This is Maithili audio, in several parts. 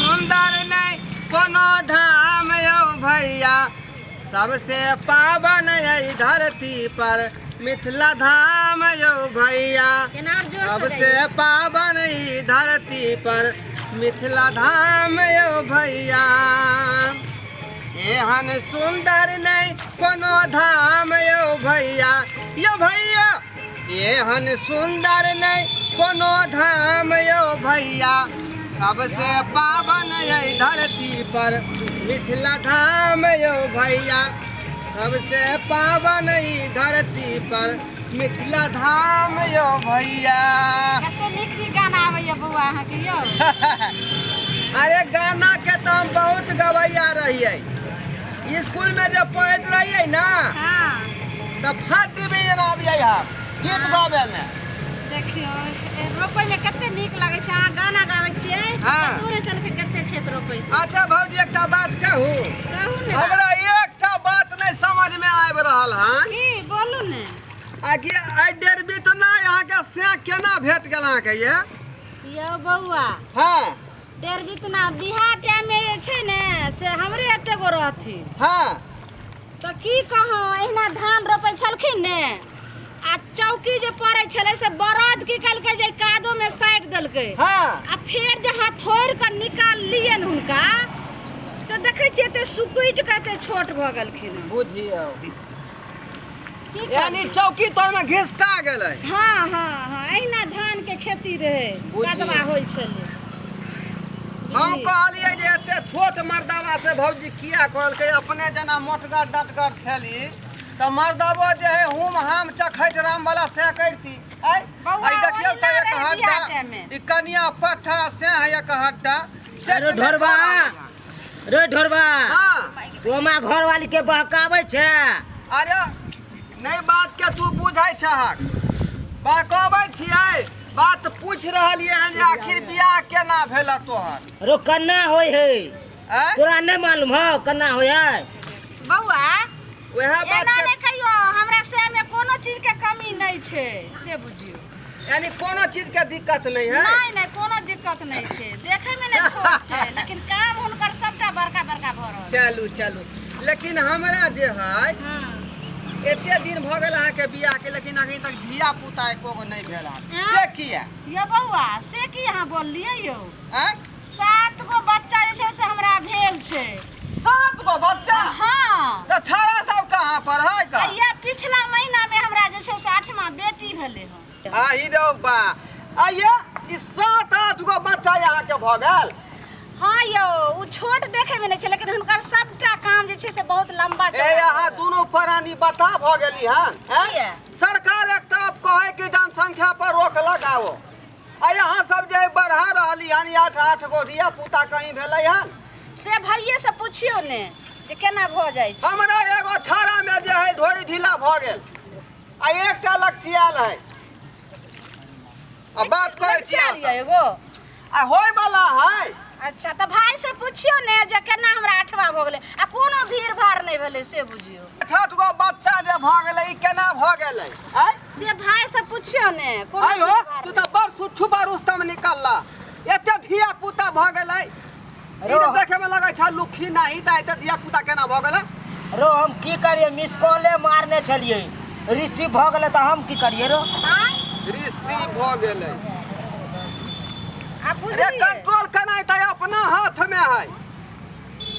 सुंदर नहीं कोनो धाम यौ भैया, सबसे पावन यही धरती पर मिथिला धाम यौ भैया। केना और जोर से सबसे गाइए। पावन ई धरती पर मिथिला धाम यौ भैया। एहन सुंदर नहीं कोनो धाम यौ भैया, यौ भैया, एहन सुंदर नहीं कोनो धाम यौ भैया, सबसे पावन यही धरती पर मिथिला धाम यौ भैया, सबसे पावन ई धरती पर मिथिला धाम यौ भैया। कते नीक नीक गाना आबैया बौआ अहाँके यौ। अरे गाना के तो हम बहुत गवैया रहिए, स्कूल में जब पढ़ैत रहिए ना, तो फर्स्ट डिवीजन आबिए हम गीत गावे में। देखियौ, रोपै में कते नीक लगै छै, अहाँ गाना गाबै छियै। पतो नहि चलै छै कते खेत रोपै छै। अच्छा भौजी, एकटा बात कहू? कहू ने। हमरा एकटा बात नहि समझ में आबि रहल हन। की बोलू ने। आकि आइ डेढ़ बीत ना अहाँके से केना भेट गेल अहाँके ये? यौ बौआ। डेढ़ बीतना बियाह टाइम में जे छै ने से हमरे एते गो रहथिन। तऽ की कहूँ, एहिना धान रोपै छलखिन ने, आ चौकी जे पड़ै छलै से बरद की केलकै जे कादो में साटि देलकै। आ फेर जे हथोड़ि कऽ निकाललियनि हुनका, से देखै छियै एते सुकुटि कऽ एते छोट भऽ गेलखिन हँ। बुझियौ। की यानी करबै? चौकी तर में घिसटा गेलै। हँ हँ हँ, एहिना धान के खेती रहै। बुझियौ। कदवा होइ छलै। हम बुझलियै? कहलियै जे एते छोट मर्दाबा से भौजी किया कहलकै, अपने जेना मोटगर डटगर छली तऽ मर्दबो जे है हुम हाम चखैत राम वाला से करती। आइ बौआ, आइ देखियौ ओहिना तऽ एक रहै हड्डा बियाह टाइम में। ई कनिया पट्ठा से है एक हड्डा से। अरे ढोरबा, रे ढोरबा। तू हमरा घरवाली के बहकाबै छै? अरे नहीं, बात के तू बुझै छहक, बहकाबै छियै? बात पूछ रहलियै हन जे आखिर बियाह केना भेल तोहर? रो कन्ना होय है। आँय? तोरा नहीं मालूम हो कन्ना होय है? बौआ, वएह बात एना के नहि कहियो, हमरा से में कोनो चीज के कमी नहि छै से बुझियौ। यानी कोनो चीज के दिक्कत नहीं है? नहीं नहीं, कोनो दिक्कत नहीं छै। देखे में नहीं छोट छै, लेकिन काम हुनकर सबटा बड़का बड़का भऽ रहल छै। चलू चलू, लेकिन हमरा जे है एते दिन भऽ गेल अहाँके बियाह के, लेकिन अखन तक धिया पुता एको गो नहि भेल हन, से किया? यौ बौआ, से की अहाँ बोललियै यौ? आँय? 7 गो बच्चा जे छै से हमरा भेल छै। 7 गो बच्चा? हाँ। तऽ छाड़ा सब कहाँ पर है का? या पिछला महीना में हमरा जे छै से 8वां बेटी भेलै हन। आही रौ बा, आइये ई 7-8 गो बच्चा अहाँके भऽ गेल? हाँ यौ, ओ छोट देखे में नहीं छै, लेकिन हुनकर सबटा काम जे छै से बहुत लंबा ए चौड़ा अहाँ भऽ गेल। दुनू प्राणी बता भऽ गेली हन, हैं? किया? सरकार एक तरफ कहै कि जनसंख्या पर रोक लगाओ, आ यहाँ सब जे बढ़ा रहली हन, 8-8 गो धिया पुता कहीं भेलै हन? से भैये से पुछियौ ने जे केना भऽ जाइ छै। हमरा एगो छाड़ा में जे है ढोरी ढीला भऽ गेल, आ एकटा लक्षियाल है, आ बात कहै छी अहाँ लक्षियाल सब। एगो आ होय वाला है। अच्छा, तऽ भाई से पुछियौ ने जे केना हमरा 8वां भऽ गेलै आ कोनो भीड़ भाड़ नहि भेलै से बुझियौ। 8-8 गो बच्चा जे भऽ गेलै, ई केना भऽ गेलै? आँय? से भाई से पुछियौ ने, कोनो आइ हो, भीड़-भाड़ तू नहि। तऽ बड़ सुट्ठू रुस्तम निकलला, एते धिया पुता भऽ गेलै। ई रो। तऽ देखे में लगै छै लुखी नाही, तऽ एते धिया पुता केना भऽ गेलै? रो हम की करिए, मिस कॉले मारने छलिए, रिसीव भऽ गेलै तऽ हम की करिए रो? आँय? रिसीव भऽ गेलै। आ रे बुझलियै? कंट्रोल केनाइ तऽ अपना हाथ में है,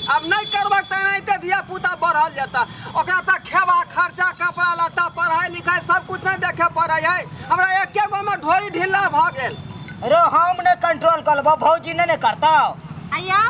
अब नहीं करबक तऽ एनाहिते धिया पुता बढ़ल जेता। ओकरा तऽ खेबा खर्चा कपड़ा लत्ता पढ़ाई लिखाई सब कुछ नहीं देखे पड़े है। हमरा एके गो में ढोरी ढीला भऽ गेल। रो हम नहीं कंट्रोल करबो, भौजी नहीं ने करतौ। आइयो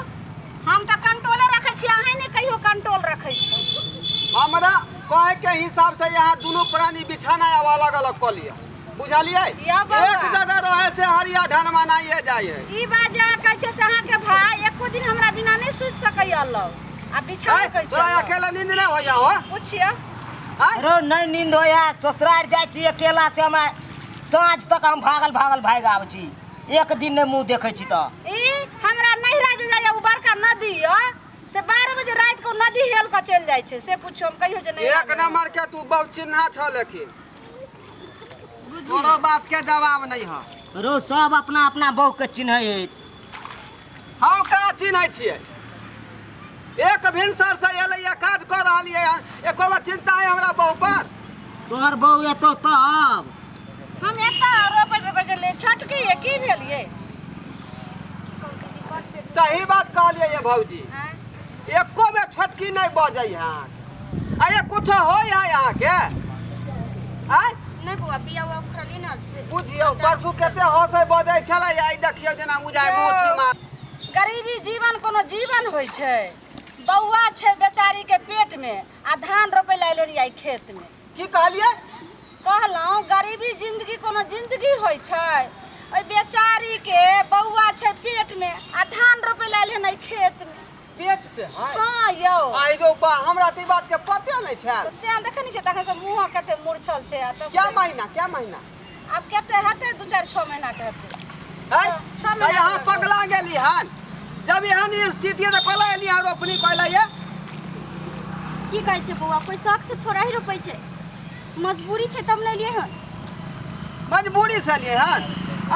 हम तऽ कंट्रोले रखै छी, अहाँ नहि कहियो कंट्रोल रखै छी। हमरा कहे के हिसाब से यहाँ दुनू प्राणी बिछाना अब अलग अलग कऽ लिअ, बुझलियै? या बौआ। एक जगह रहे से हरिया ढनमा नहीं जाय है। ई बात जे अहाँ कहै छियै से अहाँके भाय एको दिन हमरा बिना नहि सुति सकैया अलग, आ बिछाना ऐ, कहै छियै तोरा अलग। अकेला नींद नहीं होइया हो? पुछियौ। ऐ? रो नहीं नींद होइया, ससुराल जाइ छी अकेला से हमरा साँझ तक हम भागल भागल भागि आबै छी, एक दिन नहि मुँह देखै छी तऽ। ई हमरा नैहरा जे जाइया ओ बड़का नदी यऽ, से 12 बजे राति के ओ नदी हेल कऽ चलि जाइ छै, से पुछियौ। हम कहियो जे नैहरा एक नंबर के तू बहुत चिन्हा छ, लेकिन तोरो बात के जवाब नहीं है। रो सब अपना अपना बहू के चिन्है है। हम कहाँ चिन्है? नहि छियै। एक भिनसर से एलैया काज कऽ रहलियै हन, एको बार चिंता है हमरा बहू पर? तोहर बहू एतौ तब। हम एतऽ रोपैत रोपैत चललियै, छोटकी ये की भेल ये? सही बात कहलियै ये भौजी। आँय? एको बेर छोटकी नहि बजै है अहाँके। आ ये कुछो होइ है अहाँके? आँय? नहि बौआ, बिया उआ उखड़लियै ने से। बुझियौ परसू कते हंसै बजै छलै, आइ देखियौ जेना बुझाइ मोछी मार। गरीबी जीवन कोनो जीवन होइ छै? बौआ छै बेचारी के पेट में आ धान रोपै लए एलै आइ खेत में। की कहलियै? कहलहुँ गरीबी जिंदगी कोनो जिंदगी होइ छै? ओहि बेचारी के बौआ छै पेट में आ धान रोपै लए एलै हन एहि खेत में। पेट से है? हाँ यौ। आइ रौ बा, हमरा तऽ ई बात के पते नहि छल। तें देखै नहि छियै तखन से मुँह कते मुरछल छै। आ तब क्या महीना, क्या महीना? आब कते हेतै, 2 4 6 महीना के हेतै। है? छओ महीना यहाँ के। पगला गेली हन। जब एहन स्थिति है तऽ कोला एली हन रोपनी कोला ये? की कहै छै बौआ, कोइ शौक से थोड़ा ही रोपै छै, मजबूरी छै तब ने एलियै हन। मजबूरी से एलियै हन?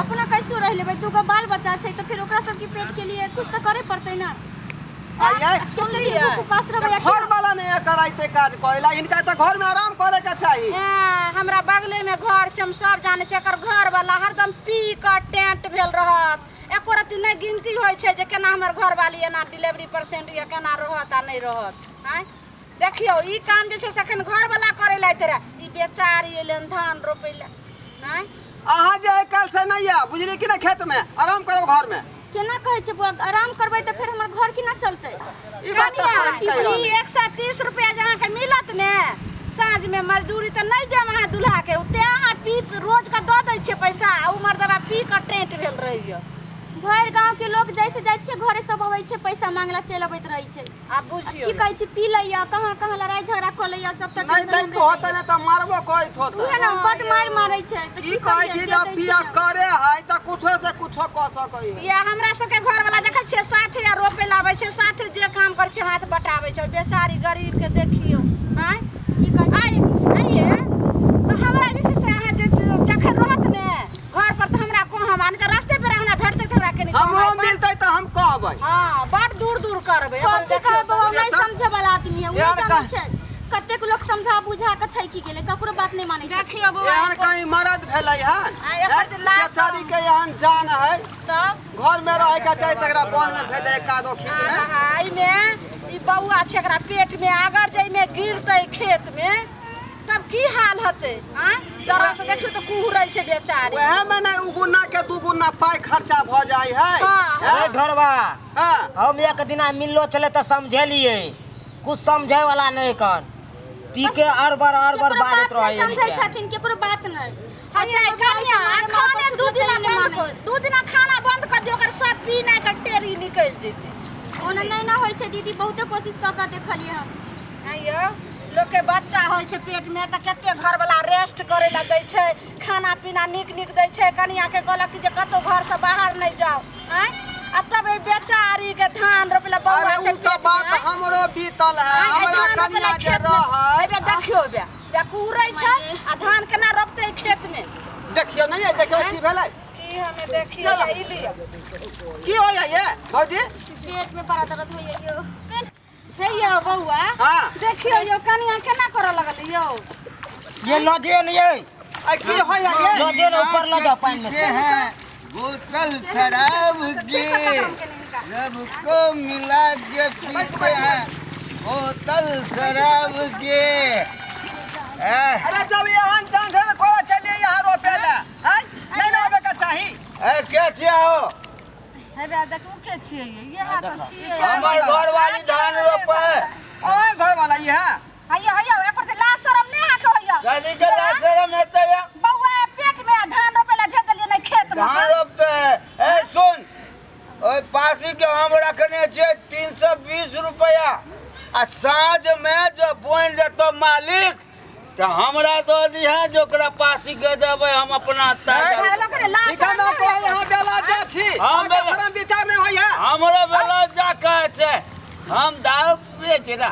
अपना कैसो रहि लेबै, दूगो बाल बच्चा छै तऽ फेर ओकरा सबके पेट के लिए कुछ तऽ करे पड़तै ने। आइए। सुनलियै? उपास रहबै तऽ घर वाला नहि कराइते काज कोइला, इनका तऽ घर में आराम करे के चाही। ए, हमरा बगले में घर छै, हम सब जानै छियै। एकर घर वाला हरदम पी कऽ टेंट भेल रहत, एको रत्ती नहि गिनती होइ छै जे केना हमर घरवाली एना डिलीवरी पेशेंट यऽ केना रहत आ नहि रहत। आँय देखियौ, ई काम जे छै से एखन घरवाला करै लए अयतै रहए, ई बेचारी एलै हन धान रोपै लए। आँय अहाँ जे आइ काल्हि से नहि आयब, बुझलियै कि नहि, खेत में आराम करब घर में। केना कहै छै बौआ, आराम करबै तऽ फेर हमर घर केना चलतै? ई बात तऽ सही कहि रहल ई 130 रुपया जे अहाँके मिलत ने साँझमे मजदूरी, तऽ नहि देब अहाँ दुल्हाके। ओते अहाँ पी रोजके दऽ दै छियै पैसा, आ ओ मर्दबा पी कऽ टेंट भेल रहैए। भरि गाँव के लोग जैसे जाइ छियै घरे सब अबै छै, पैसा मांगला चलि अबैत रहै छै। आब बुझियौ की कहै छी, पी लैया, कहाँ कहाँ लड़ाई झगड़ा कऽ लैया, सब तऽ नहि टेंशन दैत हमरे होतै दैया। ने तऽ मारबो कहैत होतै। उहे ने बड मारि मारै छै। तऽ की कहै छी, करियै, जब के दै पिया छै ने? करे है तऽ कुछो से कुछो कऽ सकै है। या हमरा सबके घरवाला देखै छियै साथे आ रोपे लाबै छै, साथे जे काम करै छै हाथ बटाबै छै। बेचारी गरीब के देखियौ। आँय की कहै छी? आइ आइये तऽ हमरा जे छै से अहाँ जे छै, जखन रहत ने घर पर तऽ हमरा कहब, आ नहि तऽ रास्ते पर हमरा भेटतै तऽ हमरा कनि कहब। हमरो मिलतै तऽ हम कहबै। हँ, बड़ दूर दूर करबै अपन। कथी देखियौ कहबै बौआ, बुझलियै नहि तऽ? समझे वाला आदमी है, ओ यार जानै कह- छै। कतेक लोक समझा बुझा के थाकि गेलै, ककरो बात नहि मानै छै। देखियौ बौआ, एहन कहीं मरद भेलै हन? आ, एकर जे लाश बेचारी के एहन जान है, तब घर में रहे के चाही, तकरा बन में भेजै कादो खींच में। आहा, एहिमे ई बौआ छै एकरा पेट में, अगर जे एहिमे गिरतै खेत में तब की हाल हेतै? आँय दरद से देखियौ तऽ कुहरै छै बेचारी। वएह में ने उगुना के दुगुना पाइ खर्चा भऽ जाइ है। हाँ, ए ढोरबा। हाँ। हम एक दिना मिललो छलै तऽ समझेलियै, कुछ समझे वाला नहि कन, पी के अरबर अरबर केकरो बाजैत बात नहि रहै। समझै छथिन, केकरो बात नहि। हइये कनिया, खाने 2 दिना बंद कर, 2 दिना खाना बंद कर दियौ, ओकर सब पीना के टेरी निकलि जेतै। ओना नहि ने होइ छै दीदी, बहुते कोशिश कऽ कऽ देखलियै हम। आँय यौ, लोकके बच्चा होइ छै पेटमे तऽ कते घरवला रेस्ट करै लए दै छै, खाना पीना नीक नीक दै छै, कनियाके कहलक कि जे कतहु घरसँ बाहर नहि जाउ। आँय आ तब एहि बेचारीके धान रोपै लए बौआ अरे छै उ तऽ पेटमे, बात आँय? हमरो बीतल है। आँय, हमरा धान रोपै लए कनिया जे खेतमे। रहै। एहि बेर देखियौ, बे बे कुहरै छै आ धान केना रोपतै खेतमे? देखियौ नहि, देखियौ की भेलै। की हमे देखियौ, ई लिअ। की होइया ये भौजी? पेट में बड़ा दर्द होइया यौ। हे यौ बौआ। हाँ। देखियौ यौ, कनिया केना करऽ लगल यौ। ये लऽ जे ने ये। आ की होइया ये? लऽ जे ने, ऊपर लऽ जाओ पानि में पीते से। हैं बोतल शराब के, सबको मिला के पीते हैं बोतल शराब के। अरे जब एहन जान छै तऽ कोला चलिए यहाँ रोपे ला? हैं, नहि ने आबे के चाही। ए, के छियै हो? हे बे देखू के छियै ये, इएह तऽ छियै। हमर घरवाली धान रोपे। ओए घरवाला ई है? हैया हैया, एकर तऽ लाज शरम नहि अहाँके होइया? कथी के लाज शरम हेतै या? बौआ पेट में धान रोपे ला भेज देलियै नहि खेत में। धान रोपते। ए सुन, ओहि पासी के हम रखने छियै 320 रुपया, आ साँझ में जो बोनि देतो मालिक तऽ हमरा दऽ दिहे, जे ओकरा पासी के देबै हम अपना ताजा। लोक रे लाज ई केना शरम नहि कहै होइया? यहाँ बेला जाथी? हम अहाँके बेला- शरम विचार नहि होइया? हमरो बेला जा कहै छै, हम दारू पियै छी ने।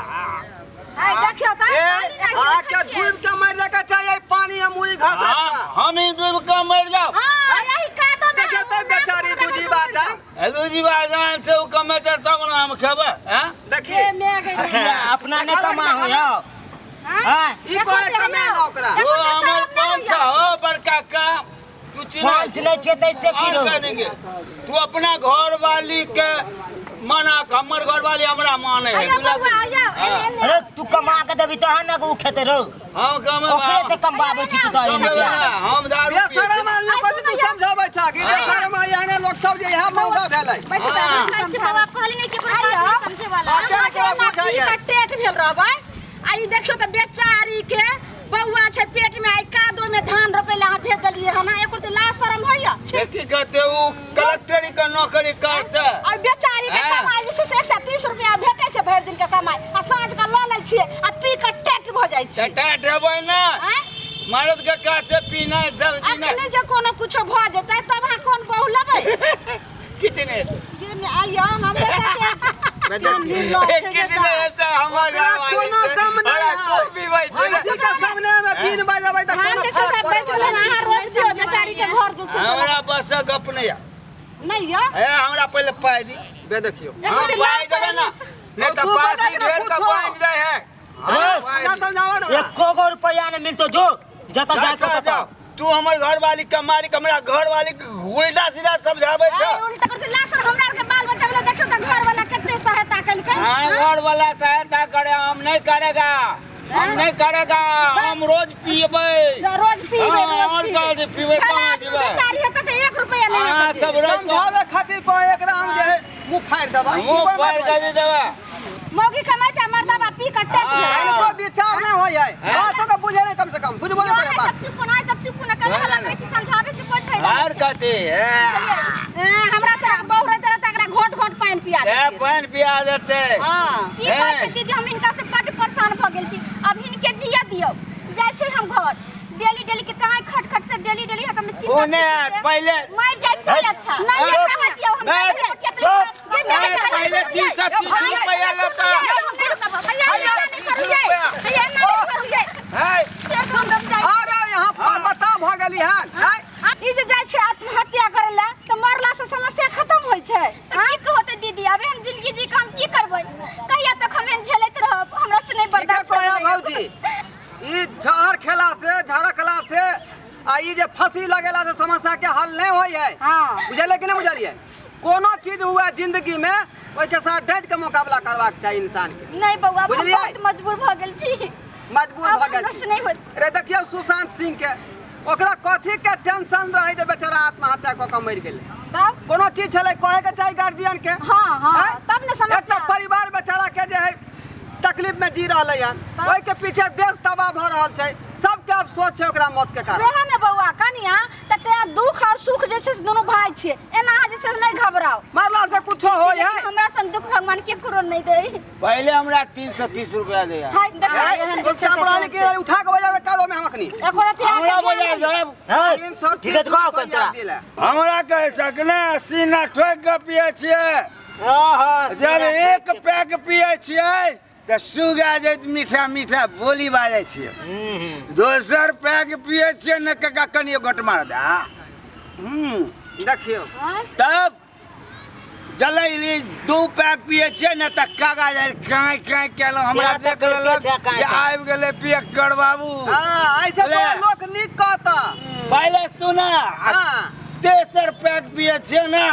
आइ देखियौ तऽ ए, अहाँके डूबि के मरि जायके चाही एहि पानी में मुड़ी घसा हम हम ही डूबि कऽ मरि जाउ। हां, यही कादो में। देखियौ तऽ बेचारी दूजी बात दूजी बात जान छै, ओ कमेतै तब ने। आम खेबै हैं? देखिए अपना नहीं कमा हो यौ। हाँ ई कोई कमेला ओकरा ओ हमर पंच हो बड़का का तू चिन्ह पंच नहीं छे तैसे की और रहो करेंगे तू अपना घर वाली के मना हमर घर वाली हमरा माने है आया बउआ आया एने एने अरे तू कमा के देबी तहन ने उ खेते रहो हम कमे ओकरे से कमबाबै छी तू तऽ कमे एहिमे हम दारू ये पिए शरम आदमी को तू समझाबै छा कि बेशरम एहने लोक सब जे यहाँ मौका भेलै बैठ हाँ। कहै छी बाबा कहली नहि केकरो बात नहि समझे वाला आ, केना केना बुझाइए टेट भेल रहबै आ ई देखियौ तऽ बेचारी के बौआ छै पेट में आइ कादो में धान रोपे ला अहाँ भेज देलियै हन एको तऽ लाज शरम होइया छी की कहते उ कलेक्टरी के नौकरी करते और बेचारी के हाँ। कमाई जे छै से 130 रुपया भेटै छै भरि दिन के कमाई आ साँझ के लऽ लै छियै आ पी के टेट भऽ जाइ छै टटा देबै ना आँय? मर्द के काटे पीना सब जीना अखने जे कोनो कुछो भऽ जेतै तब अहाँ कोन बहु लेबै किछु नहि हेतै। जे मे आइयो हमरे साथे केहन लीलो छै किछु बेटा। नहि हेतै हमर ओकरा घरवाली कोनो से। दम नहि हमरा है। खूब पीबै छै हम जी के सामने में बीन बजेबै तऽ धान कोनो जे छै से फर्क बेच पड़ै लेना अहाँ रोपि दियौ बेचारी के घर जे छै से हमरा बस गप नहि यऽ नहि यऽ हे हमरा पहिले पाइ दी बे देखियौ एको हम दिन पाइ लाज देबै शरम ना नहि तऽ तू बता पासी के ना ढेर के पूछो। बान्हि दै है हाँ। पाइ ना दी। समझावा ना ओकरा। एको गो रुपया नहीं मिलतो जो जतऽ जा जाए के जा, ततऽ तू हमर घरवाली के मारी के हमरा घरवाली के उल्टा सीधा समझाबै छ अरे उल्टा करते लासर हमरा आर के बाल बच्चा वाला देखियौ तऽ घर वाला कते सहायता केलकै हाँ घर वाला सहायता करे हम नहीं करेगा हम नहीं करेगा हम रोज पीबै जो रोज पीबै हाँ, रोज और पीबै का पीबै, भला कहाँ आदमी जीबै? बेचारी हेतै तऽ 1 रुपया नहि हाँ हेतै सब रोज समझावे खातिर कहे एकरा हम जे है मुँह फाड़ि देबै मुंह पर कर देबा मौगी कमाइते मर्दाबा पी के टेट हाँ। गेल इनको विचार नहीं होय है बातों के बुझे नहीं कम से कम बुझबो नहीं करे सब बात चुप ना सब चुप ना कल हल्ला करै छी समझाबै से कोई फायदा आर नहि छै कथी ए, हमरा से बहु रहते रहते एकरा घोट घोट पानि पिया ए देतियै। पानि पिया देतै हाँ की कहै छै दीदी हम हिनका से बड्ड परेशान भऽ गेल छी अब हिनके जिया दियौ जाइ छै हम घर डेली डेली के कहाँ खट खट से डेली डेली हम चिंता ओ नहि पहिले मर जाइब से अच्छा नहीं, एकरा हट दियौ हम नहीं, चुप पहिले 330 रुपया लेता है अरे यहाँ पर बता भऽ गेली हन हैं? ई जे जाइ छै आत्महत्या करै लए तऽ मरला से समस्या खत्म होइ छै तऽ की कहते दीदी अबे हम जिंदगी जी के हम की करबै कहिया तक हम एहन झेलैत रहब हमरा से नहीं ठीके बर्दाश्त कहया होइया। भौजी ई जहर खेला से झड़कला से आ ई जे फंसी लगेला से समस्या के हल नहीं होय है हाँ। बुझलियै कि नहीं बुझलियै कोनो चीज हुआ जिंदगी में ओहिके साथ डट के मुकाबला करबाक चाही इंसान के नहीं बउआ अब हम बुझलियै? बहुत मजबूर भऽ गेल छी मजबूर अब भऽ गेल हमरा से छी नहीं होत अरे देखियौ सुशांत सिंह के ओकरा कथी के टेंशन रहै जे बेचारा आत्महत्या कऽ के मरि गेलै तब कोनो चीज छलै कहे के चाही गार्जियन के हाँ हाँ हैं? तब ने एक तऽ समस्या परिवार बेचारा के जे है तकलीफ में जी रहलै हन ओहि के पीछे देश तबाह भऽ रहल छै सबके अफसोस छै ओकरा मौत के कारण वएह ने बौआ कनिया तऽ तें दुख और सुख जे छै से दुनू भाई छियै एना अहाँ जे छै से नहि घबराउ मरला से कुछो होय है हमरा सन दुख भगवान केकरो नहीं दे पहिले हमरा 330 रुपया दे हाय देख एहन जे छै से उठा के उठा के बजा कादो में हम अखनी एको रत्ती अहाँके हमरा ज्ञान बजा नहि। देब है 330 ठीक है तो कहो रुपया तोरा दिले हमरा कहै छक ने सीना ठोकि के पियै छियै हाँ जब एक पैक पियै छियै तऽ सुगा जाइत मीठा मीठा बोली बाजै छियै दोसर पैक पियै छियै ने काका कनियो गोट मार दे देखियौ तब जलैली दू पैक पियै छियै ने तऽ काका जाइ काँय काँय केलहुँ हमरा किया तऽ देख लेलक करिते छै काँय जे काँय। आबि गेलै पियक्कर बाबू हाँ ऐसे तो ले। लोक नीक कहता पहिले सुना हाँ तेसर पैक पियै छियै ने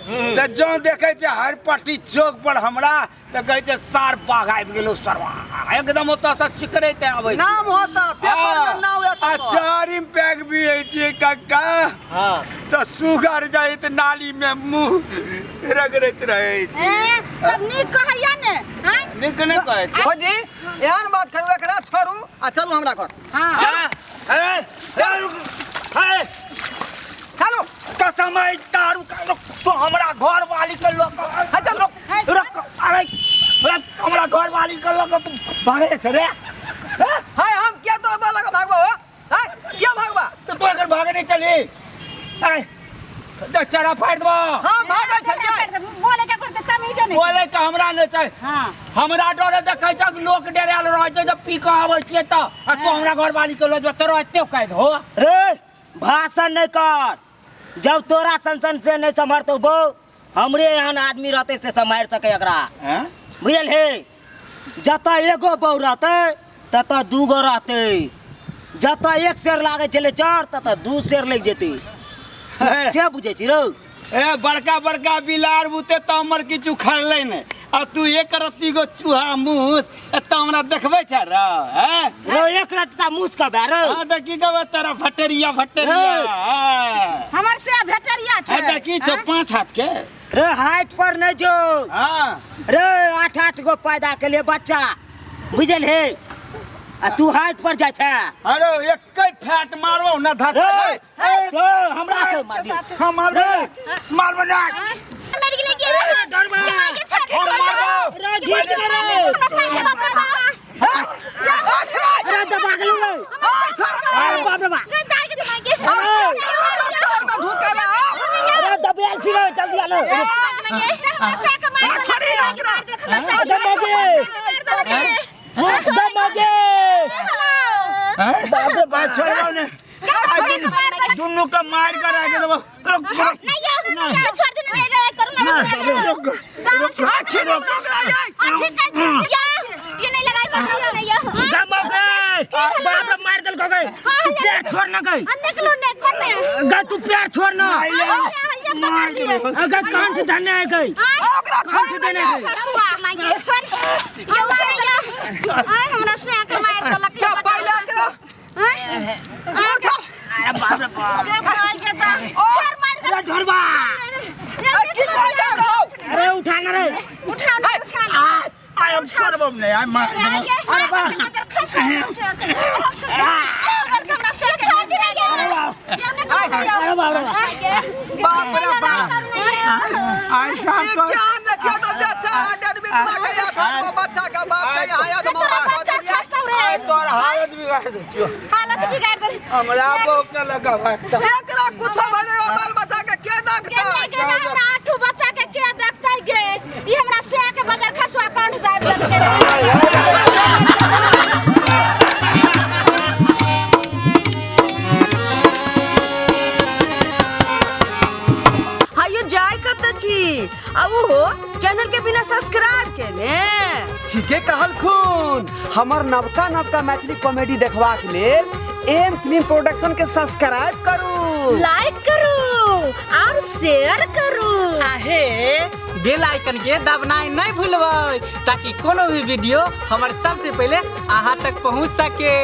तऽ जँ देखै छै हरपट्टी चौक पर हमरा तऽ कहै छै सार बाघ आबि गेलौ सरवा एकदम ओतऽसँ चिकरैत आबै छै। नाम होता पेपर में नाम आ आता चारिम पैक पियै छियै काका हाँ तऽ सुगर जाइत नाली में मुँह रगड़ैत रहै छै। ए, तब नीक कहैया ने आँय? नीक नहि कहै छै भौजी एहन बात करू एकरा छोड़ू आ चलू हमरा घर हाँ आ, ए, चल, हे, चलू कसम है दारू का लोग तो हमरा घर वाली के लोग हाँ, चल। रुक रुक अरे अरे, हमरा घर वाली के लोग तू भागे छै रे हैं? हाय हम क्या तोरा बाला के भागबा हो हाय क्या भागबा तो तू अगर भागे नहीं चली ऐ देख चरा फाड़ देबो हम भागै छलियै बोले के करते तमीज नहीं बोले के हमरा नहीं छै हाँ हमरा डरे देखै छै कि लोक डेरायल रहै छै जब पी के आबै छियै तऽ आ तू हमरा घर वाली के लऽ जेबऽ तोरा एते कैद हो रे भाषण नहीं कर जब तोरा सन सन से नहीं संभरतो बो हमरे एहन आदमी रहतै से सम्हारि सकै एकरा। हैं? बुझल हे, जतऽ एगो बहू रहतै ततऽ दूगो रहतै, जतऽ एक शेर लागै छलै चाउर ततऽ 2 शेर लागि जेतै। से बुझै छी रौ? ए बड़का बड़का बिलार बुते तऽ हमर किछु उखड़लै नहि, आ तू एक रत्ती गो चूहा मूस एतऽ हमरा देखबै छ रौ? हैं? रौ एक रत्ता मूस कहबै रौ? हाँ तऽ की कहबै तोरा भटेरिया भटेरिया। रे। हाँ। हमर से भेटरिया छै। हाँ, तऽ की छौ 5 हाथ के? रे हाइट पर नहि जो। हाँ। रे 8-8 गो पैदा के लिए बच्चा, बुझल हे, आ तू हाइट पर जाइ छै। अरे एकै फैट मारबौ ना धक्का। रे, तो हमरा से मारबी। हम मारबो मारबो ना। मरि गेलै के? डरबा। के मागे छाती हम मारबो। रे घीच ले रे। अरे दबा गेलौ रे। अरे बाप रे बाप। अरे दबायल छी रे, जल्दी आ रे। दबा गे। हैं? बाप रे बाप। छोड़बो ने। दुनू के मार कर राखि देबो। रुक रुक। रुक रुक दबा गे। बाप रे मार देलको गे। तू पैर छोड़ ना गे। गे तू पैर छोड़ ना। गे कान से धरने है गे। कान से धरने है गे। अरे बाप रे बाप। अरे ढोरबा। अरे उठा ना रे। आइ हम छोड़बो नहि, आइ मार देबो। अरे बाप। अरे बाप रे बाप। बाप रे बाप। आइ साहब तो क्या देखियो तो बेचारा डरबी के 8 गो बच्चा के बाप के यहाँ आया तो मारा खा देलियै। आइ तोर हालत बिगाड़ देतियो। हालत बिगाड़ देली। हमरा बहू के लगा भाई। एकरा कुछो भऽ जाय बाल बच्चा के के देखतै? के हमरा 8 बच्चा के के देखतै गे? ई हमरा से के बाजार खसुआ कंठ दाबि देलकै रे। हायो जाय कत छी आ उहो चैनल के बिना सब्सक्राइब केने। ठीके कहल खून, हमर नवका नवका मैथिली कॉमेडी देखबाक लेल एम फिल्म प्रोडक्शन के सब्सक्राइब करू, लाइक करू और शेयर करू। आहे बेल आइकन के दबनाइ नहीं भूलबै ताकि कोनो भी वीडियो हमर सबसे पहले अहाँ तक पहुँच सके।